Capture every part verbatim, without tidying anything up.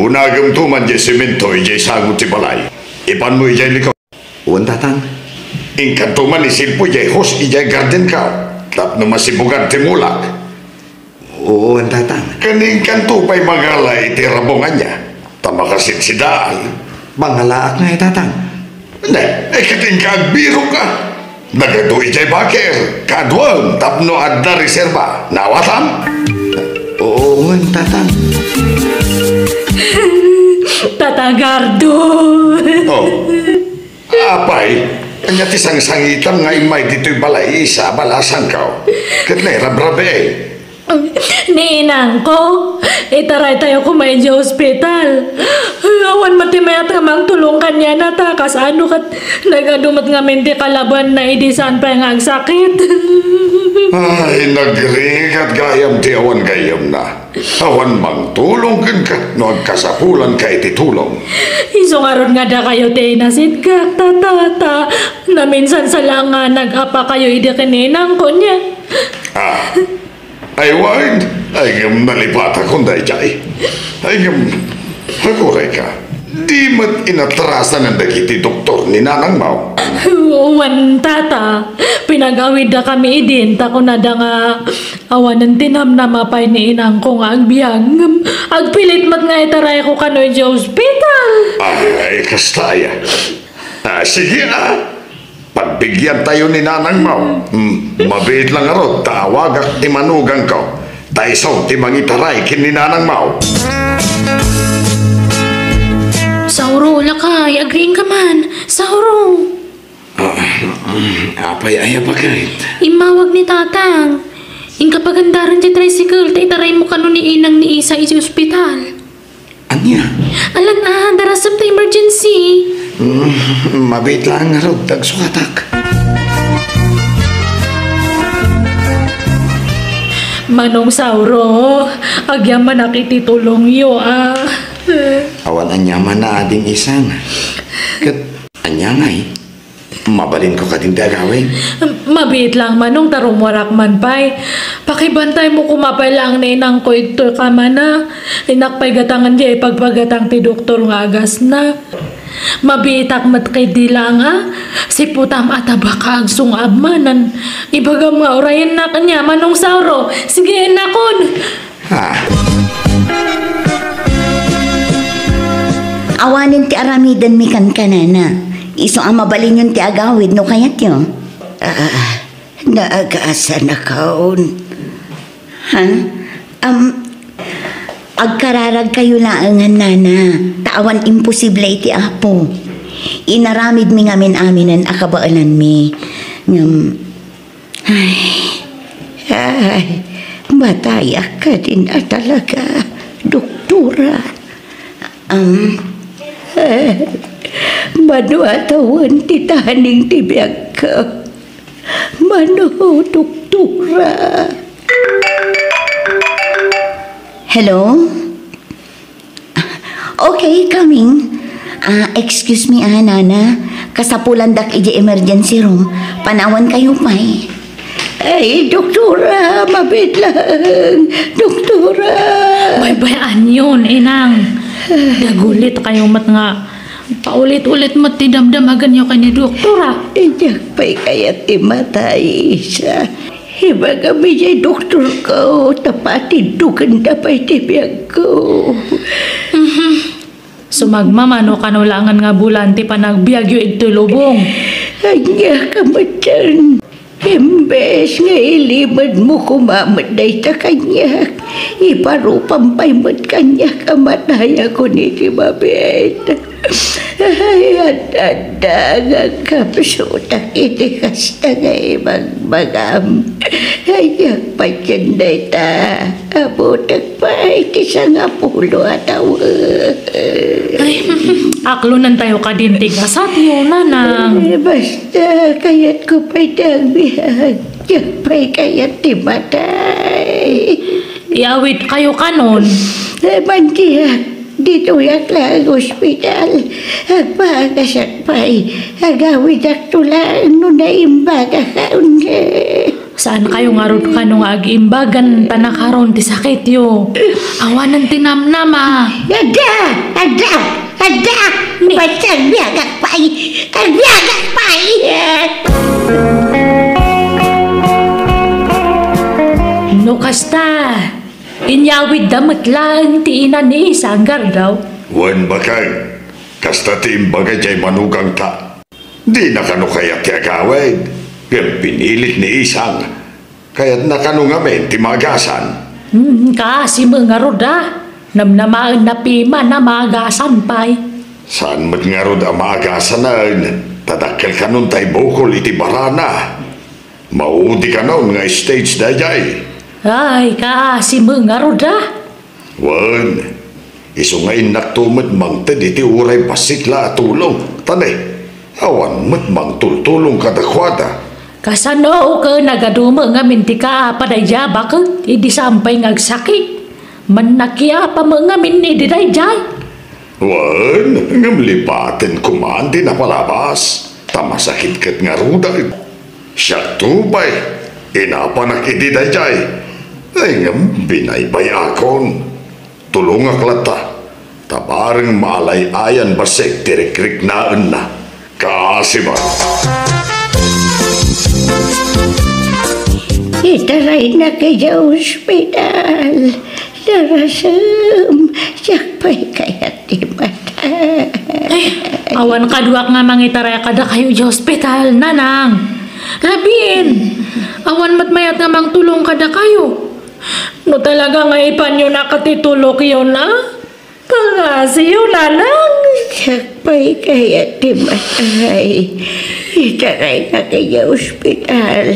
Unagem to man diay semento idiay sango ti balay. Ipanmo idiay likod. Wen, Tatang. Inkanto man isilpo idiay hose idiay gardenko tapno masibugad ti mulak. Wen, Tatang. Ken inkanto pay mangala iti rabong ania, ta makasidsidaan. Mangalaak ngay, Tatang. Ne, ay, ket inka agbirok a. Nagadu idiay baker, kaduam tapno adda reserba. Naawatam? Wen, Tatang. Tata Gardo. Oh. Apay, ania ti sangsangitam nga immay ditoy balay, Isa, balasangko? Ket nairabrabiay. Ni inangko, itaraytayo koma idiay ospital. Awan met ti mayat nga mangtulong kaniana ta kasano ket nagadu met ngamin ti kalabanna idi saan pay nga agsakit. Ay, nagrigat gayam ti awan gayyemna. Awan mangtulong kenka no agkasapulanka iti tulong. Isu ngarud nga dakayo ti inasitkak, ta, ta, ta, naminsan sa la nga nag-apakayo idi ken ni inangko nia. Ah. Ay, wen, ay, ngem nalipatakon daydiay. Ay, ngem, agurayka, di met inatrasanan dagiti doktor ni nanangmo? Wen, Tata, pinag-awiddakami idin, ta kunada nga awanen ti namnama pay ni inangko nga agbiag, ngem agpilit met nga itarayko kano idiay ospital. Ay, kasta aya. Ah, sige, ah. Pagbigiantayo ni nanangmo. Hmm, mabiit lang ngarud ta awagak ti manugangko. Ta isu ti mangitaray ken ni nanangmo. Sauro, lakay, agriingka man. Sauro. Ah, apay aya baket? Immawag ni Tatang. Inka pagandaren ti tricycle ta itaraymo kano ni inang ni Isa iti ospital. Ania? Alan a, darasem ta emergency. Mm, mabiit laeng ngarud, agsukatak. Manong Sauro, agyamanak iti tulongyo, a. Awan aniaman a, Ading Isang. Ket ania ngay? Mabalinko kadin ti agawid? Mabiit laeng, Manong, ta rummuarak man pay. Pakibantaymo koma pay laeng ni inangko ditoy kamana. Innak pay gatangen diay pagpagatang ti doktor nga agasna. Mabiitak met ketdi laeng a. Siputam a tabak a agsungab manen. Ibagam nga urayennak nia, Manong Sauro. Sige, innakon. Ah. Awanen ti aramidenmi kenkuana. Isu a mabalinyon ti agawid no kayatyo. Ah, naagasanakon. Ha? Am, agkararagkayo laengen, nana, ta awan imposible iti Apo. Inaramidmi ngamin-aminen a kabaelanmi. Ngem, Ay, ay, matayak kadin a talaga, doktora. Am, eh, mano a tawen ti taning ti biagko? Mano, doktora? Hello? Okay, coming. Ah, excuse me, ah, nana. Kasapulandak idiay emergency room. Panawankayo pay. Ay, doktora, mabiit laeng. Doktora. Baybay-anyon, inang. Dagulitkayo met nga paulit-ulit met ti damdamagenyo ken ni doktora. Diak pay kayat ti matay, Isa. Ibagam idiay doktorko, ta patiddogenda pay ti biagko. Mhm. Sumagmamano kano laengen nga bulan ti panagbiagyo idtoy lubong. Ania ka met diay? Imbes nga ilimedmo koma met dayta kaniak, iparupam pay met kaniak a matayakon iti mabiit. Ay, adda nga agkapsutak iti kasta nga ibagbagam. Ania pay diay dayta? Abutek pay ti sangapulo a tawen. Ay, aklonentayo kadin ti gasatyo, nanang. Eh, basta, kayatko pay ti agbiag. Diak pay kayat ti matay. Iawidkayo kanon. Eh, mantiak, ditoyak laeng ospital. Agpaagasak pay. Agawidakto laeng no naimbagakon. Saankayo ngarud kano nga ag-imbagan ta nakaron ti sakityo? Awanen ti namnama. Adda! Adda! Adda! Ni- Basta agbiagak pay! Agbiagak pay! No kasta, inyawidda met laeng ti ina ni Isang, Gardaw. Wen, bakay, kasta ti imbaga jay manugangta. Dina kano kayat ti agawid, ngem pinilit ni Isang. Kayatna kano ngamin ti maagasan. Hmm, kaasi met ngarud a. Namnamaenna piman a maagasan pay. Saan met ngarud a maagasanen, ta dakkel kanon ti bukol iti barana. Maudi kanon nga stage daydiay. Ay, kaasi met ngarud a. Wen, isu nga innakto met mangted iti uray bassit la a tulong. Ta ne, awan met mangtultulong kadakuada. Kasano ken nagadu met ngamin ti kaapa daydiay a baket idi saan pay nga agsakit? Mannakiapa met ngamin idi daydiay? Wen, ngem lipaten koma ti napalabas, ta masakit ket ngaruden. Siakto pay, inapanak idi daydiay. Ay, ngem binaybay-akon. Tulongak latta, ta bareng maalay-ayan bassit ti rikriknaenna. Kaasi met. Itaraynak idiay ospital. Darasem, siak pay kayat ti matay. Ay, awan kaduak nga mangitaray kadakayo idiay ospital, Nanang. Rabin, awan met mayat nga mangtulong kadakayo. No talaga nga ipanyonak ti tulokyon, a? Pangasiyo, Nanang. Siak pay kayat ti matay. Itaraynak idiay ospital.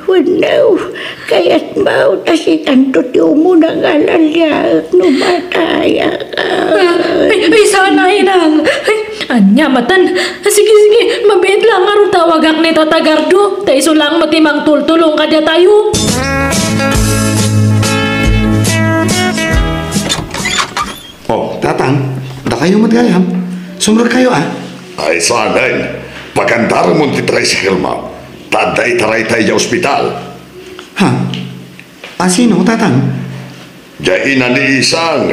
Wenno, kayatmo ta sikanto ti umuna nga alaliaek no matayak. Ah, ay, ay, sana, Inang. Ay, ania maten? Sige, sige, mabiit lang ngarud tawagak ni Tata Gardo. Ta isu lang met ti mangtultulong kadatayo. Oh, Tatang, dakayo met gayam. Sumrekkayo, a. Ay, saan, ay? Pagandaramon ti tricycle-mo. Ta adda itarayta idiay ospital. Ha? A, sino, Tatang? Diay ina ni Isang.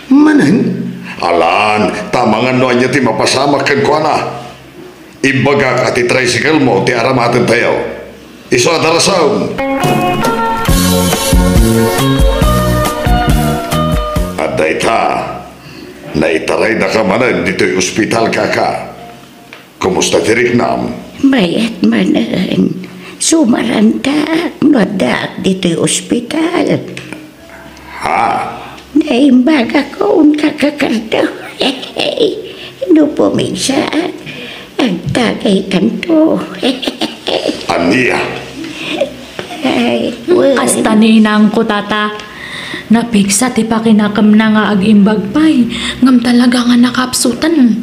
Manen? Alan, ta amangan no ania ti mapasamak kenkuana. Imbagak a ti tricycle-mo ti aramatentayo. Isu a darasem. Adda ita, naitaraydaka manen ditoy ospital, kaka. Kumusta ti riknam? Mayat manen. Sumarantak no addaak ditoy ospital. Ha? Naimbagakon, kaka Gardo. No pumigsaak, agtagaykanto. Ania? Ay, wen. Kasta ni inangko, Tata. Napigsa ti pakinakemna nga agimbag pay, ngem talaga nga nakapsuten.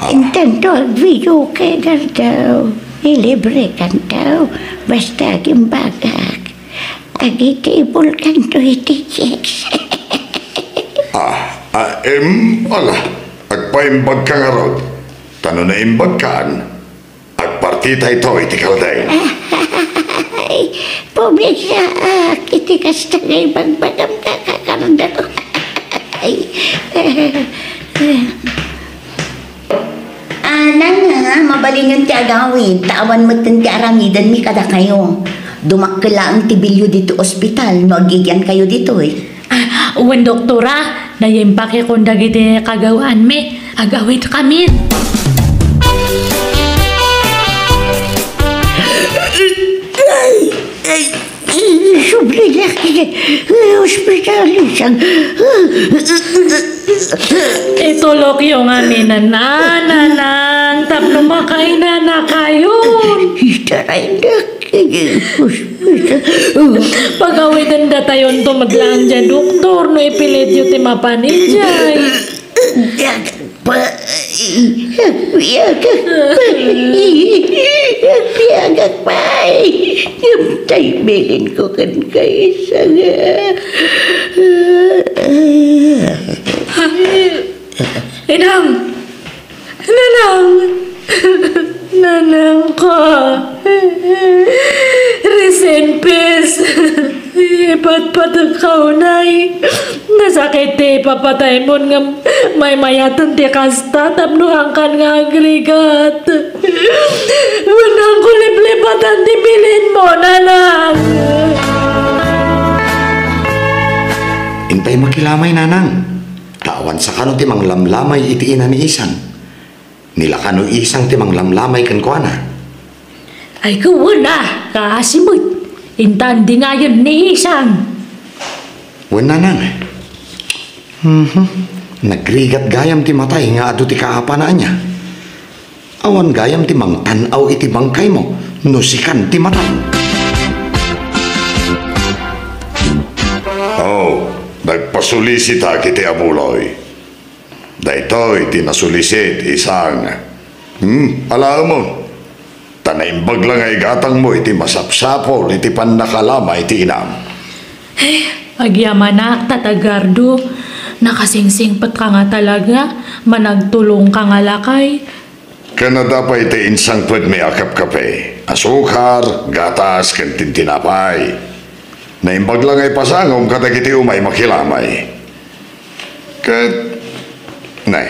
Ah. Intanto, agvideoke, Gardo. Ilibrekanto, basta agimbagak. Agitibulkanto iti chicks. Ah, ah, em, ala, agpaimbagka ngarud. Ta no naimbagkan, agpartitayto iti kaldeng. Ay, pumigsaak iti kasta nga ibagbagam, kaka Gardo. Ay. Anak, mabalinyon ti agawid, ta awan metten ti aramidenmi kadakayo. Dumakkel laeng ti bilio ditoy ospital no agigiankayo ditoy. Ah, wen, doktora, naimpakekon dagiti kagawaanmi. Agawidkamin. Ay, ay, ay, subli, ospital, Isang. Itulokyo ngamin, Nanang, tapno makainanakayon. Itaraynak. Pagawidendatayon to met laeng diay doktor no ipilityo ti mapan idiay. Agbiagak pay. Agbiagak pay. Agbiagak pay. Ngem ta ibilinko kenka, Isang. Inang! Nanang! Nanangko, rest in peace. Ipatpatekka unay. Nasakit ti ipapataymo ngem maymayaten ti kasta tapno haankan nga agrigat. Wen, angko liplipatan ti bilinmo, nanang. Intay makilamay, nanang. Ta awan sakano ti manglamlamay iti ina ni Isang. Ni la kano Isang ti manglamlamay kenkuana. Ay, wen a, kaasi met. Intan di ngayon ni Isang. Wen, nanang. Mhm. Nagrigat gayam ti matay nga adu ti kaapana ania. Awan gayam ti mangtan-aw iti bangkaymo no sikan ti matay. Oh, nagpasulisita iti abuloy. Daytoy ti nasulisit, Isang. Hmm, alaemon. Ta naimbag la nga igatangmo iti masapsapul iti pannakalamay ti inam. Eh, agyamanak, Tata Gardo. Nakasingsingpetka nga talaga. Managtulongka nga lakay. Ken adda pay ti insangpetmi a kapkape, asukar, gatas, ken tintinapay. Naimbag la nga ipasangom kadagiti umay makilamay. Ket, nay,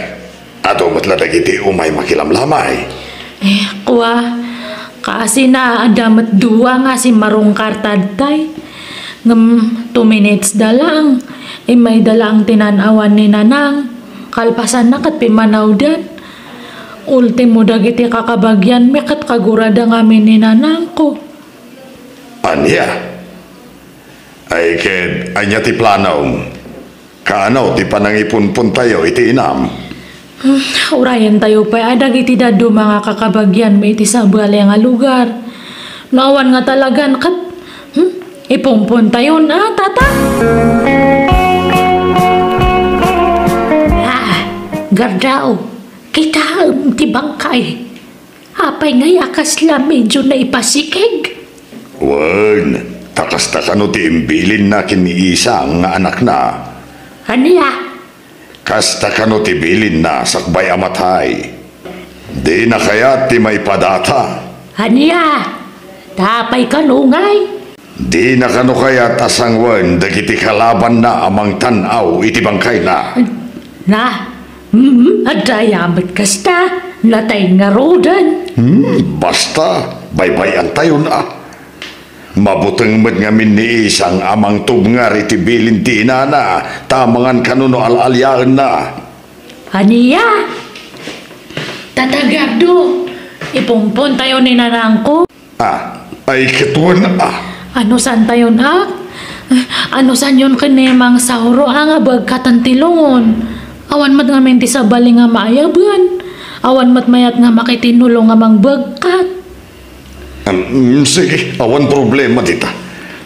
adu met la dagiti umay makilamlamay. Eh, kua, kaasina adda met dua nga simmarungkar tattay. Ngem two minutes da lang. Immayda lang tinan-awan ni Nanang. Kalpasanna ket pimmanawdan. Ultimo dagiti kakabagianmi ket kagurada ngamin ni Nanangko. Ania? Ay ket, ania ti planom? Kaano ti panangipunpontayo iti inam? Hmm, urayentayo pay a dagiti dadduma nga kakabagianmi iti sabali nga lugar. No awan nga talagan ket, hmm, ipunpontayon a, Tata? Ah, Gardao, kitaem ti bangkay. Apay ngay a kasla medyo naipasikeg? Wen, ta kasta kano ti imbilinna ken ni Isang nga anakna. Ania? Kasta kano ti bilinna sakbay a matay. Dina kayat ti maipadata. Ania? Ta apay kano ngay? Dina kano kayat a sanguen dagiti kalabanna a mangtan-aw iti bangkayna? Na, mm, adda aya met kasta, natay ngaruden. Hmm, basta, baybay-antayon a. Mabuteng met ngamin ni Isang a mangtubngar iti bilin ti inana, ta amangan kano no al-aliaenna. Ania? Tata Gardo, ipunpontayo ni Nanangko. Ah, ay ket wen a. Anusantayon a? Anusanyon ken ni Mang Sauro a nga bagkaten ti lungon? Awan met ngamin ti sabali nga maayaben. Awan met mayat nga makitinnulong a mangbagkat. Em, sige, awan problema dita.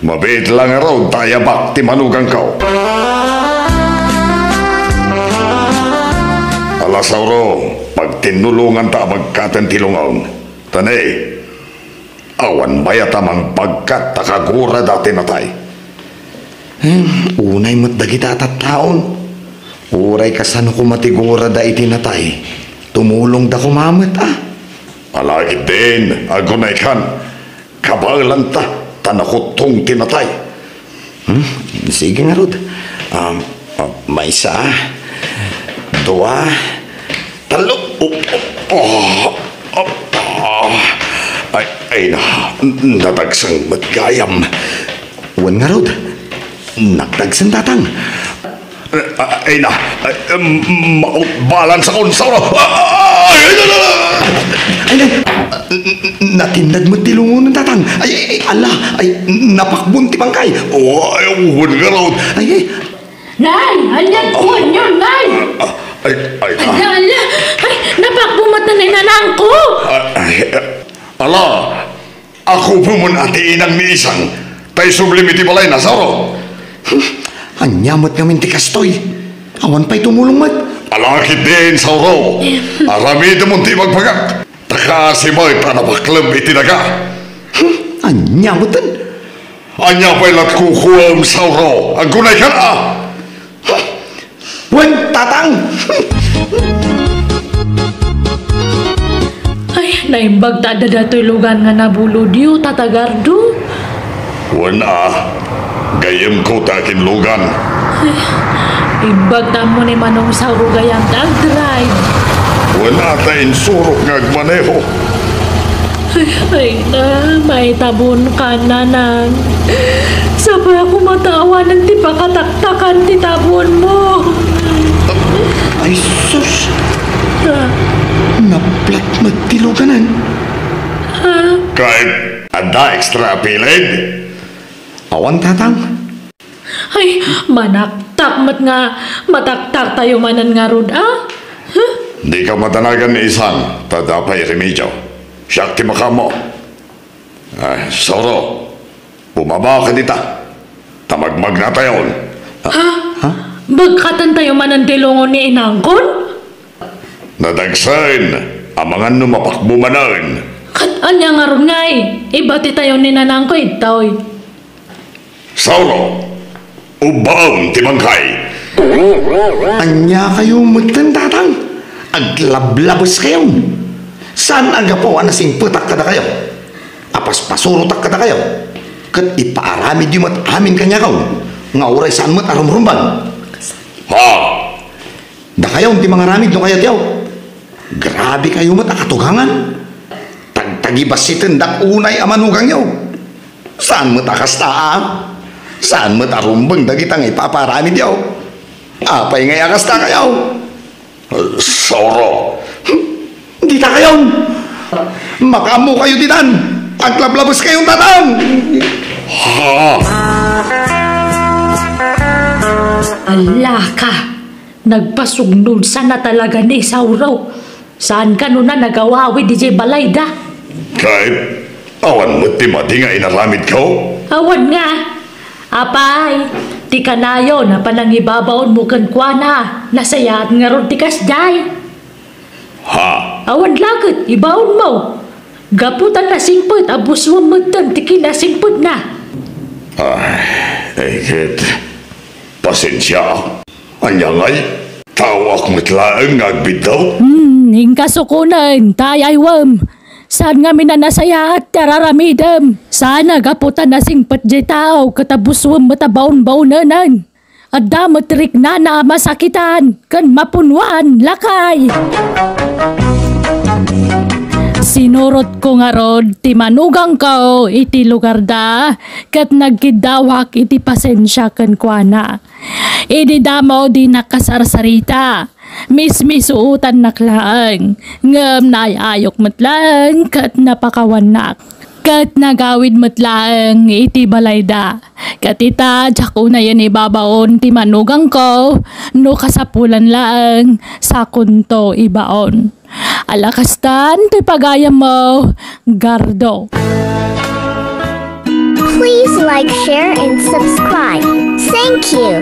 Mabiit la ngarud ta ayabak ti manugangko. Ala, Sauro, pagtinnulonganta a bagkaten ti lungon. Ta ne, awan mayat a mangbagkat ta kagurada ti natay. Em, unay met dagita a tattaon. Uray kasano koma ti gurada iti natay, tumulongda koma met a. Ala ketdin, agunaykan, kabaelanta, ta nakuttong ti natay. Hmm? Sige ngarud. Um, uh, maysa, dua, tallo. Oh, oh, oh, oh. Ay, ay na, nadagsen met gayam. Wen ngarud, nagdagsen, Tatang. Eh, ah, ay na, ay, em, mautbalan sa konsa. Ah, ay, ay, ay, ay, ay. Ay, ay, n-, n-, natinnad met ti lungon, Tatang. Ay, ay, ay, ala, ay, napakbon ti bangkay. Oh, ay, wen ngarud. Ay, ay. Nay, ania ti kuanyo, Nay? Ah, ay, ay, ah. Ala, ala. Ay, napakbon met ni Nanangko. Ah, ay, ah, ala. Agupomen a ti inang ni Isang, ta isublim iti balayna, Sauro. Hmm, ania met ngamin ti kastoy? Awan pay tumulong met. Ala ketdin, Sauro. Aramidemon ti ibagbagak. Ta kaasi met a napaklem iti daga. Hmm, ania metten? Ania pay lat kukuem, Sauro? Agunaykan a. Wen, Tatang! Ay, Naimbag ta adda datoy lugan nga nabulodyo, Tata Gardo? Wen a, gayyemko ta akinlugan. Ay, imbag ta ammo ni Manong Sauro gayam ta agdrive. Wen a ta insurok nga agmaneho. Ay, ay, na, maitabon ka, Nanang. Sapay a koma ta awanen ti pakataktakan ti tabon mo. Ay, sus! Ah. Naplat met ti luganan. Ah. Kay, adda extra a piled? Awan, Tatang. Ay, manaktak met nga mataktak tayo manen ngarud, a? Huh? Dika madanagan ni Isan, ta adda pay remedio. Siak ti makaammo. Ay, Sauro, bumaba ka dita. Ta magmagna tayon. Ha? Ha? Bagkatan tayo manen ti lungon ni inangkon? Nadagsen, amangan no mapakmo manen. Ket ania ngarud ngay? Ibati tayo ni nanangko, idtoy. Sauro, ubbaem ti bangkay. Ania kayo metten, Tatang? Aglablabeskayon. Saan a gapu a nasingpetak kadakayo? Apaspasurotak kadakayo. Ket ipaaramidyo met amin kaniakaw, nga uray saan met a rumrumbeng. Ha? Dakayon ti mangaramid no kayatyo. Grabe kayo met a katugangan. Tagtagibassitendak unay a manugangyo. Saan met a kasta, a? Saan met a rumbeng dagita nga ipapaaramidyo? Apay ngay a kasta kayo? Sauro. Dita kayon! Makaammo kayo ditan! Aglablabeskayon, Tatang! Ha? Ala ka! Nagpasugnod sana talaga ni Sauro. Saan kano na nagawawid idiay balayda? Ket awan met ti madi nga inaramidko? Awan nga. Apay, ti kanayon a panangibabaonmo kenkuana, nasayaat ngarud ti kasdiay. Ha? Awan la ket ibaonmo. Gapu ta nasingpet a busuem metten ti kinasingpetna. Ay, ay, ket, pasensia. Ania ngay? Taoak met laeng nga agbiddut? Hmm, inkasukonen, ta ayaywem. Saan ngamin a nasayaat ti araramidem. Saan a gapu ta nasingpet diay tao ket abusuem met a baon-baonenen. Adda met riknana a masakitan ken mapunuan, lakay. Sinurotko ngarud ti manugangko iti lugarda ket nagkiddawak iti pasensia kenkuana. Idi damo dinak kasarsarita, mismisuotannak laeng, ngem naay-ayok met laeng ket napakawannak. Ket nagawid met laeng iti balayda. Ket ita, diak unayen ibabaon ti manugangko, no kasapulan laeng, sakonto ibaon. Ala kastan ti pagayammo, Gardo. Please like, share, and subscribe. Thank you.